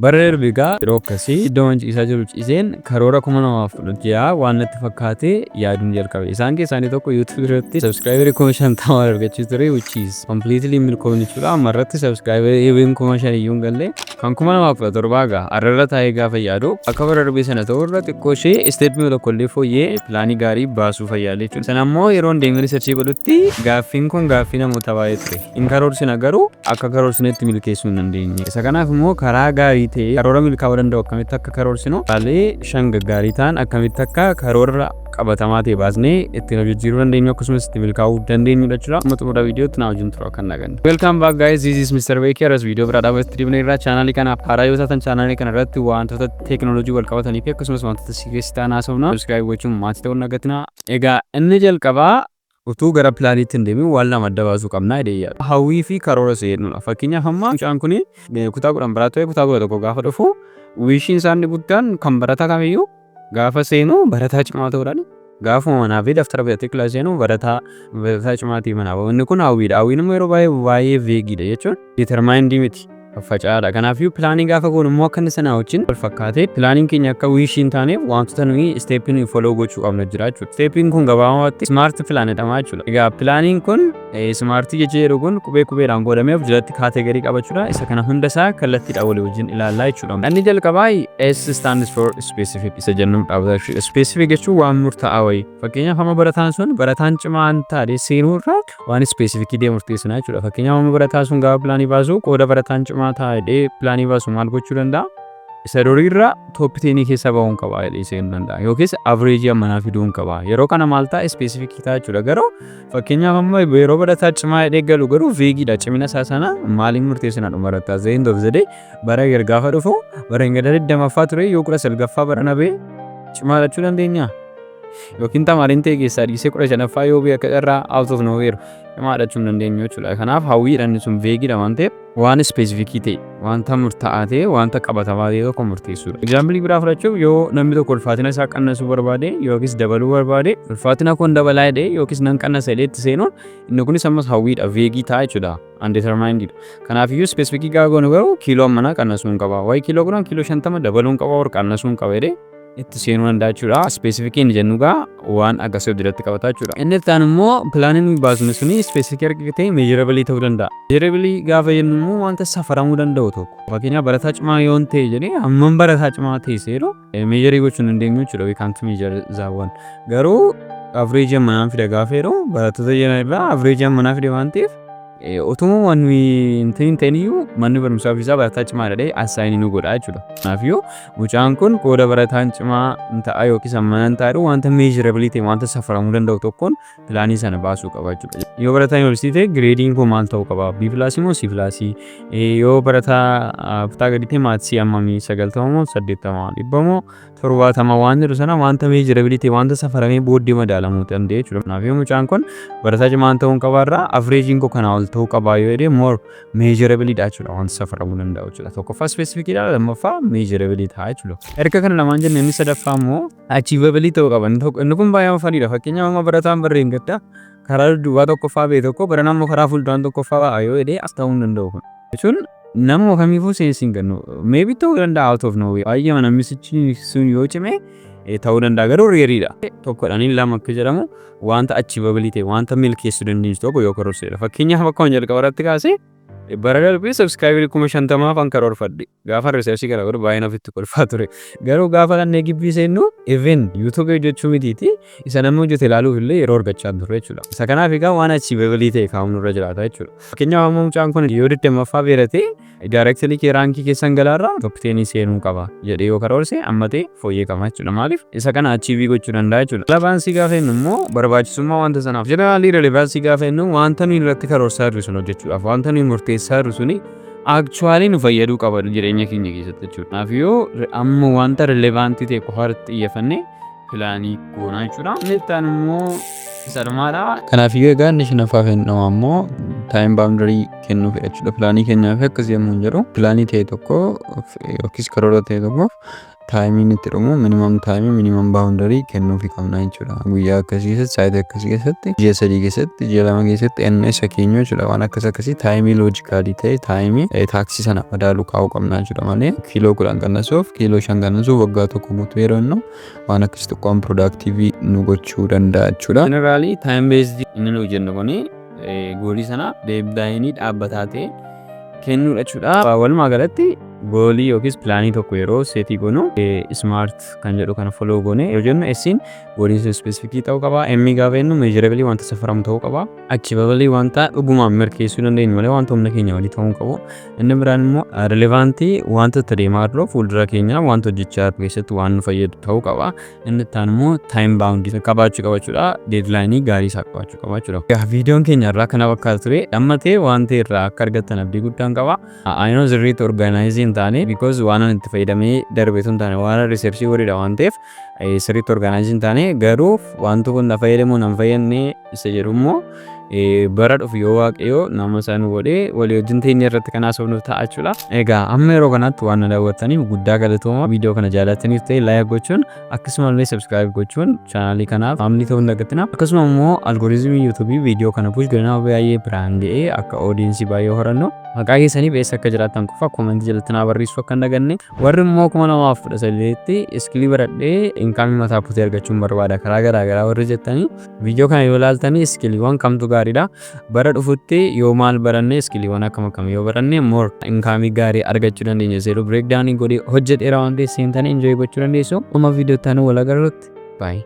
Bara darbe egaa yeroo akkasii iddoo ciisaa jiru ciiseen karoora 2016 waan natti fakkaate yaaduun jalqabe. Isaan keessaa inni tokko YouTube irratti subscriberii 50,000 argachuu ture, which is completely milkoomne jechuudha. Amma irratti subscriberii 5,000 iyyuu hin galle. Kan 2017 egaa arrarra taa'ee gaafa yaadu akka bara darbee sana ta'u irra xiqqoo ishee stepii tokko illee fooyyee planii gaarii baasuu fayyaale jechuudha. Sana immoo yeroo deemee researchii godhutti gaaffiin kun gaaffii namoota baay'ee ture. Hin karoorsina, garuu akka karoorsinetti milkeessuu hin dandeenye. Isa kanaaf immoo karaa gaarii ta'e, karoora milkaa'uu danda'u akkamitti akka karoorsinu, karaalee shan gaggaarii ta'an akkamitti akka karoora qabatamaa ta'e baasnee ittiin hojjechuu dandeenyu, akkasumas itti milkaa'uu dandeenyudha jechuudha. Amma xumura viidiyootti na wajjin tura kan nagan. Welcome back, guys, this is Mr. Beeker. As viidiyoo biraa dhaabatti dibne irraa channelii kanaaf haaraa yoo taatan, channelii kana irratti wantoota teekinooloojii wal qabatanii fi akkasumas wantoota serious ta'an haasofna. Subscribe gochuun maatii ta'uun nagatina. Egaa inni jalqabaa, utuu gara planiitti hin deemin waan lama adda baasuu qabnaa jedhee yaada. Hawwii fi karoora seenuudha. Fakkeenyaaf, amma mucaan kun kutaa 10 biraa ta'e, kutaa 11 gaafa dhufu wishiin isaa inni guddaan kan barataa kamiyyuu gaafa seenu barataa cimaa ta'uudhaan, gaafuma manaa fi daftara bitatee kilaasii seenu barataa cimaa ta'e manaa bahu. Inni kun hawwiidha. Hawwiin immoo yeroo baay'ee baay'ee vagueidha, jechuun determinedii miti. Faffaca'aadha. Kanaafiyyuu planii gaafa goonu immoo akka inni sanaa wajjin wal fakkaatee planiin keenya akka wishii hin taaneef wantoota nuyi stepii nuyi follow gochuu qabnu jira jechuudha. Stepiin kun gabaabumatti SMART plan jedhama jechuudha. Egaa planiin kun SMARTii jecha jedhu kun qubee qubeedhaan qoodamee of jalatti category qabachuudha. Isa kana hunda isaa kallattiidhaan walii wajjin ilaallaa jechuudha. Inni jalqabaa S stands for specific isa jennuun dhaabata jechuudha. Specific jechuun waan murtaa'aa wayii. Fakkeenyaaf, amma barataan sun barataan cimaan taate seenuu irraa waan specificii deemu murteessina jechuudha. Fakkeenyaaf, amma barataan sun gaafa planii baasu, qooda barataan cimaa taa'ee planii baasu maal gochuu danda'a? Isa duriirra top tenii keessa bahuun qaba jedhee seenuu danda'a. Yookiis averageii ammanaa fiduu hin qaba. Yeroo kana maal ta'a? Specificii ta'a jechuudha. Garuu fakkeenyaaf, amma yeroo barataa cimaa jedhee galu garuu vagueidha. Cimina isaa sana maaliin murteessina dhuma irratti? At the end of the day, bara gaafa dhufu bara hin gada 20ffaa ture, yoo 19ffaa bara nabee cimaa jechuu dandeenya? Yookiin tamaariin ta'e keessaa dhiisee 15ffaa yoo bee akka irraa out of nowhere cimaa jechuu hin dandeenyu jechuudha. Kanaaf hawwiidha, inni sun vagueidha waan ta'eef waan specificii ta'e, wanta murtaa'aa ta'e, wanta qabatamaa ta'e tokko murteessuudha. Exampleii biraa fudhachuuf, yoo namni tokko ulfaatina isaa qannasuu barbaade yookiis dabaluu barbaade, ulfaatina koon dabalaa jedhee yookiis nan qannasa jedhee itti seenuun, inni kunis ammas hawwiidha, vagueii ta'a jechuudha. Undetermined. Kanaafiyyuu specificii gaafa goonu garuu kiiloo ammanaa qannasuu hin qaba. Wayi kiiloo 10, kiiloo 50 dabaluu hin qaba, war qannasuu hin qaba jedhee itti seenuu danda'a jechuudha. Specificii inni jennu egaa waan akkasii of jalatti qabata jechuudha. Inni itti aanu immoo planiin nuyi baasnu suni specificii argatee measurableii ta'uu danda'a. Measurableii gaafa jennu immoo wanta safaramuu danda'u tokko. Fakkeenyaaf, barataa cimaa yoon ta'e jedhee, hammam barataa cimaa ta'e seeru measureii gochuu hin dandeenyu jechuudha. We can't measure that one. Garuu averageii ammanaan fida gaafa jedhu, barattoota jiran irraa averageii ammanaa fide waan ta'eef, utuma wanni hin ta'in iyyuu manni barumsaa ofiisaa barataa cimaa jedhee assignii nu godha jechuudha. Kanaafiyyuu mucaan kun qooda barataan cimaa hin ta'a yookiis ammana hin ta'a, wanta measurableii ta'e, wanta safaramuu danda'u tokkoon planii sana baasuu qaba jechuudha. Yoo barataa yuunivarsiitii ta'e, gradeiin koo maal ta'uu qaba? B plusii moo C plusii? Yoo barataa kutaa gadi ta'e, mathsii hammamii? 90 moo 80? 100 moo 70? Waan jedhu sana wanta measurableii ta'e, wanta safaramee booddee madaalamuu danda'e jechuudha. Kanaafuu mucaan kun barataa cimaa ta'uu qabaarraa averageiin koo kanaa ol ta'uu qabaa yoo jedhee, more measurableiidha jechuudha, wanta safaramuu danda'u jechuudha. Tokkoffaa specificiidha, lammaffaa measurableii ta'a jechuudha. Erga kana lamaan jenne, inni sadaffaa immoo achievableii ta'uu qaba. Inni kun baay'ee funnyidha. Fakkeenyaaf, amma barataan barreen gaddaa karaa dudduubaa tokkoffaa ba'e tokko bara ammoo karaa fuulduraan tokkoffaa ba'a yoo jedhee, as ta'uu hin danda'u kun. Jechuun nama kamiifuu senseii hin kennu. Maybe ta'uu danda'a out of nowhere. Baay'ee namni sun yoo cime ta'uu danda'a, garuu rareiidha. Tokkodhaan lama akka jedhamu, wanta achievableii ta'e, wanta milkeessuu dandeenyu tokko yoo karoorsedha. Fakkeenyaaf, akkuma jalqaba irratti kaasee, bara darbee subscriberii 50,000 an karoorfadhe. Gaafa researchii kana godhu baay'een ofitti kolfaa ture. Garuu gaafa dhannee gibbii seennu, even YouTubeii hojjechuu mitiiti, isa namni hojjete ilaaluuf illee yeroo argachaa turre jechuudha. Isa kanaaf egaa waan achievableii ta'e kaa'uun nurra jiraata jechuudha. Fakkeenyaaf, amma mucaan kun yoo 20ffaa beeratee, directly kee rankii keessan galaarraa top tenii seenuu qaba jedhee yoo karoorse, amma ta'e fooyyee qaba jechuudha. Maaliif? Isa kana achieveii gochuu danda'a jechuudha. Relevanceii gaafa jennu immoo barbaachisummaa wanta sanaaf. Generally, relevanceii gaafa jennu wanta nuyi irratti karoorsaa jirru sun hojjechuudhaaf, wanta nuyi murteessaa jirru suni actually nu fayyaduu qaba jireenya keenya keessatti jechuudha. Kanaaf amma wanta relevantii ta'e qofa irratti xiyyeeffannee planii goonaa jechuudha. Inni itti aanu immoo isa dhumaadha. Kanaafiyyuu egaa inni shanaffaa fi inni immoo time boundary kennuu fedha jechuudha. Planii keenyaaf akkas yommuu jedhu, planii ta'e tokko yookiis karoora ta'e tokkoof Timeiin itti dhumu, minimum timeii, minimum boundary kennuufii qabna jechuudha. Guyyaa akkasii keessatti, sa'aatii akkasii keessatti, ji'a 3 keessatti, ji'a 2 keessatti enne isa keenyu jechuudha. Waan akkas akkasii timeii logicalii ta'e, timeii taskii sana madaaluu kaa'uu qabna jechuudha malee kiiloo 10 qannasuuf, kiiloo 5 qannasuuf waggaa tokko guutuu yeroo innu waan akkasii xiqqoon productiveii nu gochuu danda'a jechuudha. Generally, time based inni nu jennu kuni goalii sana deadlineii dhaabbataa ta'e kennuudha jechuudha. Walumaa galatti, goalii yookiis planii tokko yeroo setii goonu SMART kan jedhu kana follow goone yoo jennu, S'n goaliin sun specificii ta'uu qaba. M gaafa jennu measurableii, wanta safaramu ta'uu qaba. Achievableii, wanta dhugumaan mirkeessuu dandeenyu malee wanta humna keenya olii ta'uu qabu. Inni biraan immoo relevantii, wanta itti deemaa jiru fuuldura keenya wanta hojjechaa jiru keessatti waan nu fayyadu ta'uu qaba. Inni itti aanu immoo time boundii qabaachuu qaba jechuudha. Deadlineii gaarii isaa qabaachuu qaba jechuudha. Viidiyoon keenya irraa kana fakkaata ture. Dhammatee wanta irraa akka argattan abdii guddaan qaba. I know sirriitti organizeii hin taane, because waan ani itti fayyadamee darbe tun taane, waan researchii godhedha waan ta'eef sirriitti organizeii hin taane. Garuu wanti kun na fayyadamu nan fayyadne isa jedhu immoo bara dhufu yoo Waaqayyo nama isaan godhee walii wajjin teenya irratti kan haasofnu ta'a jechuudha. Egaa amma yeroo kanatti waan na daawwattaniif guddaa galatooma. Viidiyoo kana jaallattaniif ta'e like gochuun, akkasumallee subscribe gochuun channelii kanaaf maamilii ta'uu hin dagatinaa. Akkasuma immoo algorithmii YouTubeii viidiyoo kana push godhee nama baay'ee biraan ga'ee akka audienceii baay'ee horannu, maqaa keessaniif eessa akka jiraattan qofa commentii jalatti naa barreessuu akka hin daganne. Warri immoo 2018tti skillii baradhee incomeii mataa kootii argachuun barbaada karaa garaa garaa warri jettanii, viidiyoo kana yoo ilaaltanii skilliiwwan kamtu gaariidha, bara dhufutti yoo maal baranne, skilliiwwan akkam akkam yoo baranne more incomeii gaarii argachuu dandeenya seeruu breakdownii godhee hojjedheera waan ta'eef seentanii enjoy gochuu dandeessu. Dhuma viidiyoo itti aanu wal agarrutti, bye.